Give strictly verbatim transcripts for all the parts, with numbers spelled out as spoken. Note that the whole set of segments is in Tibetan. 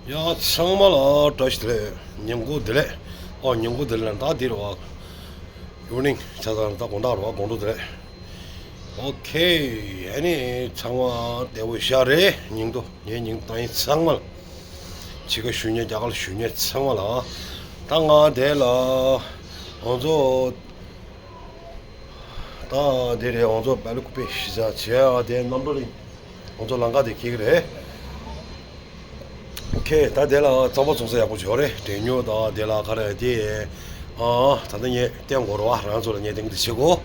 ཡ་ཚང་མ་ལ་བཀྲ་ཤིས་བདེ་ལེགས། ཉིན་གུང་བདེ་ལེགས། ཨོ་ཉིན་གུང་བདེ་ལེགས་ད་འདི་རེད་བ། ཡུ་ནིང་ཆ་ཚང་ད་དགོང་དག་རེད་བ། དགོང་དྲོ་བདེ་ལེགས། ཨོ་ཁེ། ཨ་ནི་ཚང་མ་བདེ་པོ་ཤག་རེད། ཉིན་ཐོ་ངའི་ཉིན་ཐོ་ཡིན། ཚང་མ་ལ་ཕྱི་ཁ་ཞུ་མཁན་རྒྱ་གར་ལ་ཞུ་མཁན་ཚང་མ་ལ། ད་ང་དེ་ལ་ང་ཚོ་ད་དེ་རེད། ང་ཚོ་སྦེལ་ཀོབ་པེ་གཞིས་ཆགས་བྱས་ཨ་དེ་གནམ་གྲུ་གླིང་། ང་ཚོ་ལམ་ཁ་དེ་འཁེལ་གི་རེད། ཁེ། ད་དེ་ལ་རྩམ་པ་བཙོང་ས་ཡག་པོ་ཅིག་ཡོད་རེད། འབྲས་ཉོ་དང་དེ་ལ་ག་རེ་དེ། ཨ་ད་ལྟ་ངས་བསྟན་དགོས་རེད་བ། རང་ཚོ་ལ་ངས་བསྟན་གི་འདུག་བྱེད་དགོས།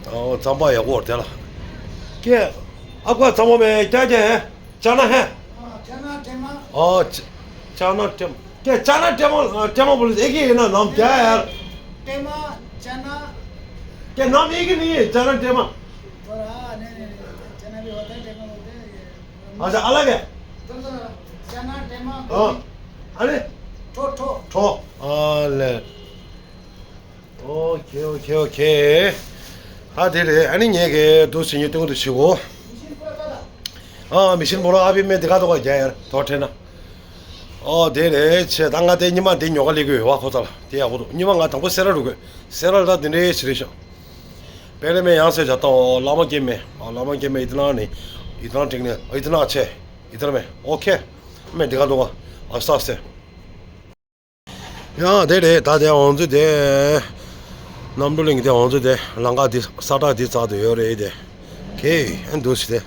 ཨ་རྩམ་པ་ཡག་པོ་རེད་དེ་ལ། ཁེ། आपका རྩམ་པ में क्या क्या है? चना है? हाँ, चना टेमा। हाँ, च- चना टेमा। क्या चना टेमा, टेमा बोले एक ही है ना नाम, क्या है यार? टेमा, चना। क्या नाम एक ही नहीं है, चना टेमा? और हाँ, नहीं, नहीं, नहीं, चना भी होता है, टेमा बोलते हैं, ये अच्छा, अलग है? थोड़ा सा चना, टेमा, हाँ। गोभी। अरे? ठो, ठो। ठो। ཨ་ལེ། ཨོ་ཁེ་ཨོ་ཁེ་ཨོ་ཁེ། ཨ་དེ་རེད། ཨ་ནི་ངས་གི་འདུག་སེ་ཉོ་སྟོན་གི་འདུག་བྱེད་གོ། ཨ་མི་ཤིན་པོ་ར་ཨ་བི་མེ་དེ་ག་ཏོ་ག་རྒྱ་ཡར་ཐོ་ཁྲེ་ན། ཨོ་དེ་རེད་ཆེ། ད་ང་དེ་ཉི་མ་དེ་ཉོ་ག་ལེ་གི་ཡོད་བ། ཁོ་ཚ་ལ་དེ་ཡག་པོ་འདུག་ཉི་མ་ང་དང་པོ་སེ་ར་རུ་གི་སེ་ར་ལ་ད་དེ་འདྲའི་ཞིག་རེད་ཤག་པེ་ལེ་མེ་ཡང་སེ་བྱ་ཏང་ཨོ་བླ་མ་སྐྱེ་མེ། ཨོ་བླ་མ་སྐྱེ་མེ་ཨི་ཏི་ན་ནི་ཨི་ཏི་ན་ཁྲིག་ནི་ཨི་ཏི་ན་ཆེ་ཨི་ཏི་ན་མེ། ཨོ་ཁེ། མེ་དེ་ག་ཏོ་ག་ཨ་ས་སེ། ཡང་དེ་རེད། ད་དེ་ང་ཚོ་དེ་གནམ་གྲུ་གླིང་དེ་ང་ཚོ་དེ་ལམ་ཁ་དེ་ས་ཁྲ་དེ་རྩ་དུ་ཡོད་རེད་དེ། ཁེ་ཨན་འདུག་སེ་དེ།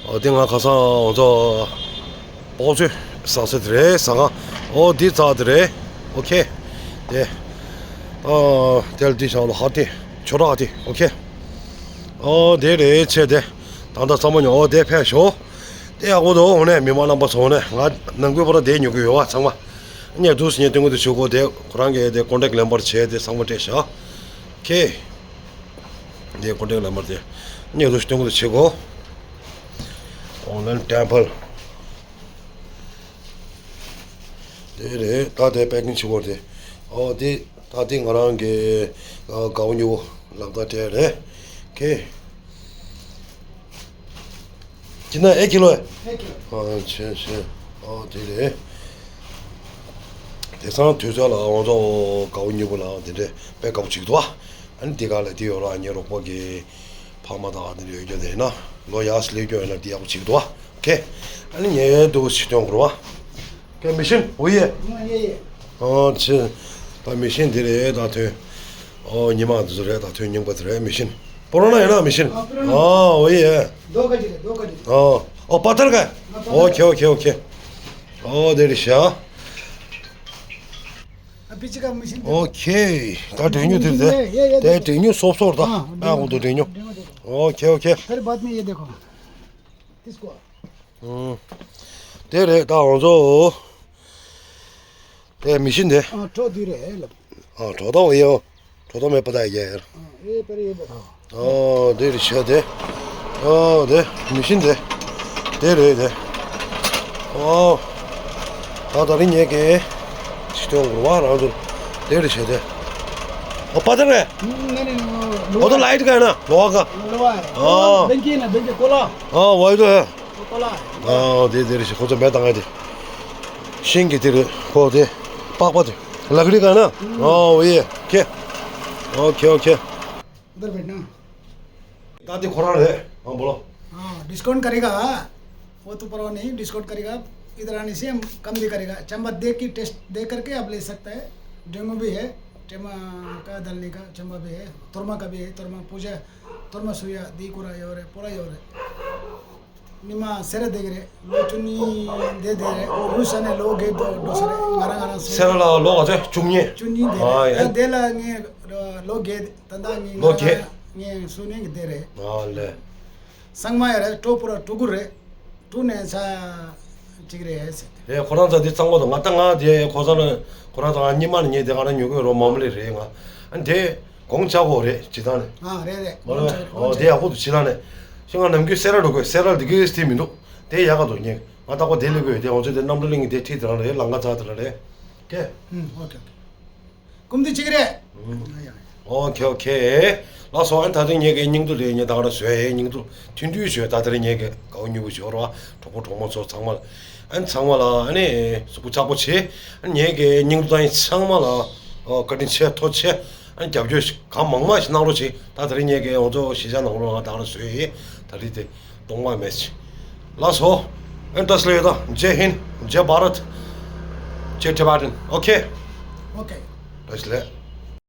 ཨོ་དེ་ང་ཁ་སང་ང་ཚོ་པོག་ཚོད་ཟ་ས་དེ་རེད། ཟ་ཁང་ཨོ་དེ་རྩ་དེ་རེད། ཨོ་ཁེ། དེ་ཨོ་དེ་ལ་དེ་ཤང་ལོ་ཧ་དེ་ཆོ་ར་དེ་ཨོ་ཁེ། ཨོ་དེ་རེད་ཆེ་དེ། ད་ལྟ་ཚང་མ་ཉོ་ཨོ་དེ་ཕེབས་ཤོག་དེ་ཡག་པོ་འདུག་འོ་ནས་མི་མང་རྣམ་པ་ཚོ་འོ་ནས་ང་ནང་ཁུལ་པ་ར་དེ་ཉོ་གི་ཡོད་བ་ཚང་མ། ངས་འདུག་སེ་ངས་སྟོན་གི་འདུག་བྱེད་གོ་དེ་ཁོ་རང་གིས་དེ་ཀོན་ཊེག་ལེན་པར་བྱས་དེ་ཚང་མ་སྤྲད་ཤག་ཁེ། དེ་ཀོན་ཊེག་ལེན་པར་དེ་ངས་འདུག་སེ་སྟོན་གི་འདུག་བྱེད་གོ། ཨོན་ལན་ཊེམ་པལ། དེ་རེད། ད་དེ་པེ་ཀིང་བྱེད་གོ་དེ། ཨོ་དེ། ད་དེ་ང་རང་གི་ཨ་དགའ་བོ་ཉོ་བོ་ལབ་ད་སྤྲད་རེད། ཁེ། ཁྱི་ན་ཨེ་ཁི་ལོ་ཨེ། ཨེ་ཁི་ལོ། ཨ་ཆེ་ཆེ། ཨ་དེ་རེད། དེང་སང་དུས་ཚོད་ལ་ང་ཚོ་དགའ་བོ་ཉོ་བོ་ལ་དེ་འདྲས་དཔེ་དགའ་བོ་ཅིག་འདུག་ཨ་ནི་དེ་ག་ལ་དེ་ཡོད་ར། ངའི་རོགས་པ་གི་ཕ་མ་དང་དེ་འདྲས་ཡོད་རྒྱུ་དེ་ཡིན་ན་ལོ་ཡག་སི་ལེགས་རྒྱུ་ཡིན་ན་དེ་ཡག་པོ་ཅིག་འདུག་ཨ། ཁེ། ཨ་ནི་ངས་འདུག་སེ་སྟོན་དགོས་རེད་བ། ཁེ་མི་ཤིན། ཨོ་ཡེ། ཨ་ཡེ་ཡེ། ཨ་ཆེ། ད་མི་ཤིན་དེ་རེད་ད་ཐོན། ཨོ་ཉི་མ་དེ་ཚོ་རེད་ད་ཐོན། རྙིང་པ་དེ་རེད་མི་ཤིན། པོ་རོ་ན་ཡིན་ན་མི་ཤིན། ཨ་པོ་རོ་ན། ཨ་ཨོ་ཡེ། दो का जी, दो का जी। ཨ་ཨོ་पत्थर का है। हाँ, पत्थर का। Okay okay okay. ཨོ་དེ་རེད་ཤག་ཨ་པི་ཅི་ཀ་མི་ཤིན། ཨོ་ཁེ། ད་འབྲས་ཉོ་དེ་རེད། དེ་འབྲས་ཉོ་སོབ་སོབ་རེད་ད། ཨ་ཁོ་ཚོ་འབྲས་ཉོ། ཨོ་ཁེ་ཨོ་ཁེ། फिर बाद में ये देखो। किसको? ཨང་། དེ་རེད་ད་ང་ཚོ། དེ་མི་ཤིན་དེ། हाँ, ठो दूर है, लब। ཨང་། ཁྲོ་ཐོ་ཡོ། ཁྲོ་ཐོ་མེད་པ་ད་ཡ་ཡར། हाँ, ये पर ये बताओ। ཨང་། དེ་རེད་ཤག་དེ། ཨང་། དེ་མི་ཤིན་དེ། དེ་རེད་དེ། ཨང་། ད་ད་རིང་ངས་ཀྱི་ཅི་སྟོན་དགོས་རེད་བ་རང་ཚོར། དེ་རེད་ཤག་དེ། ཨ་པ་ད་རེད། नहीं, नहीं, नहीं, वो वो तो लोहा है। लाइट का है ना, लोहा का। लोहा है। हाँ। वो बेंकी है ना, बेंकी, कोला। हाँ, वही तो है। वो कोला है। हाँ, दे, दे रही है, खुद मैं तंगा दे। ཤིང་གི་དེ་རེད་ཁོ་དེ། པགས་པ་དེ། लकड़ी का है ना? हाँ, वही है। ओके। Okay, okay. उधर बैठना। ད་དེ་ཁོ་རང་རེད། ཨང་། बोलो। हाँ, डिस्काउंट करेगा। वो तो परवाह नहीं, डिस्काउंट करेगा। इधर आने से हम कम भी करेगा। चंबा देख के, टेस्ट दे करके आप ले सकता है। डेंगू भी है, टेमा का दलने का चंबा भी है, तोरमा का भी है, तोरमा पूजा, तोरमा सुया, दीकुरा योरे, पोरा योरे। निमा सेरे देगरे, लो चुन्नी दे दे रे, रुसने लो गे दो, दो सेरे, ngara ngara se। སེ་ར་ལ་ལོ་ག་ཚོད་བཅུ་གཉིས། བཅུ་གཉིས་དེ་ཨ་རེད། ཡ། ད་དེ་ལ་ངས་ལོ་བརྒྱད། ད་ད་ངས་ལོ་ང་བརྒྱད། ངས་སུ་ནས་གི་དེ་རེད། ཨ་ལེ། སང་མ་ཡ་རེད། ཀྲོ་པུ་ར་ཀྲུ་གུ་རེད། ཀྲུ་ནས་ས་ཅིག་རེད་ཟེར། རེད། ཁོ་རང་ཚ་དེ་གཙང་པོ་དང་ང་ད་ང་དེ་ཁོ་ཚ་ལ་ཁོ་རང་ཚ་ང་གཉིས་མ་ནས་ངས་དེ་ག་རང་ཉོ་གི་རོ་མ་མ་ལེ་རེད་ང་། ཨ་དེ་གོང་ཆག་གོ་རེད་ཇི་ལྟར་ནས། ཨ་རེད་རེད། མ་རེད། ཨོ་དེ་ཡག་པོ་འདུག་ཇི་ལྟར་ནས། ཤི་ང་ནམ་རྒྱུན་སེ་ར་འགྲོ་དགོས། སེ་ར་འདི་གི་སྟེ་མི་འདུག་དེ་ཡག་ག་འདུག་ངས་ང་ད་ཁོ་དེ་ལེ་དགོས་དེ་ང་ཚོ་དེ་གནམ་གྲུ་གླིང་གི་དེ་ཁྲིད་དེ་རང་རེད། ལམ་ཁ་ཚ་དེ་རང་རེད། ཀེ། ཨུམ། ཨོ་ཀེ་ཨོ་ཀེ། ཀུམ་དེ་གཅིག་རེད། ཨུམ། ཡ་ཡ་ཡ། ཨོ་ཁེ་ཨོ་ཁེ། ལགས་སོ། ཨ་ནི་ད་ཐེངས་ངེད་ཀྱི་སྙིང་སྡུག་རེད། ངས་ད་ག་རང་བཟོས་ཡས་སྙིང་སྡུག་ཐུང་ཐུང་བཟོས། ད་དེ་རིང་ངེད་ཀྱི་དགའ་བོ་མྱུར་བོ་ཞོར་བ་གྲོགས་པོ་གྲོགས་མོ་ཚོ་ཚང་མ་ལ། ཨ་ནི་ཚང་མ་ལ་ཨ་ནི་གཟུགས་པོ་ཆགས་པོ་བྱེད། ཨ་ནི་ངེད་ཀྱི་སྙིང་སྡུག་ད་ཡིན་ཚང་མ་ལ་ཨོ་བཀའ་དྲིན་ཆེ་ཐུགས་རྗེ་ཆེ། ཨ་ནི་རྒྱབ་སྐྱོར་གང་མང་མང་ཞིག་གནང་རོགས་བྱེད། ད་དེ་རིང་ངེད་ཀྱི་ང་ཚོ་གཞིས་ཆགས་ནང་ལོགས་ལ་ད་ག་རང་བཟོས་ཡས་ད་རིང་དེ་གཏོང་བ་མེད་ཅིག་ལགས་སོ། ཨ་ནི་བཀྲ་ཤིས་བདེ་ལེགས་དང་ཇེ་ཧིན། ཇེ་བྷ་རད། ཇེ་ཊི་བྷ་ཊན། ཨོ་ཁེ། ཨོ་ཁེ། བཀྲ་ཤིས་བདེ་ལེགས།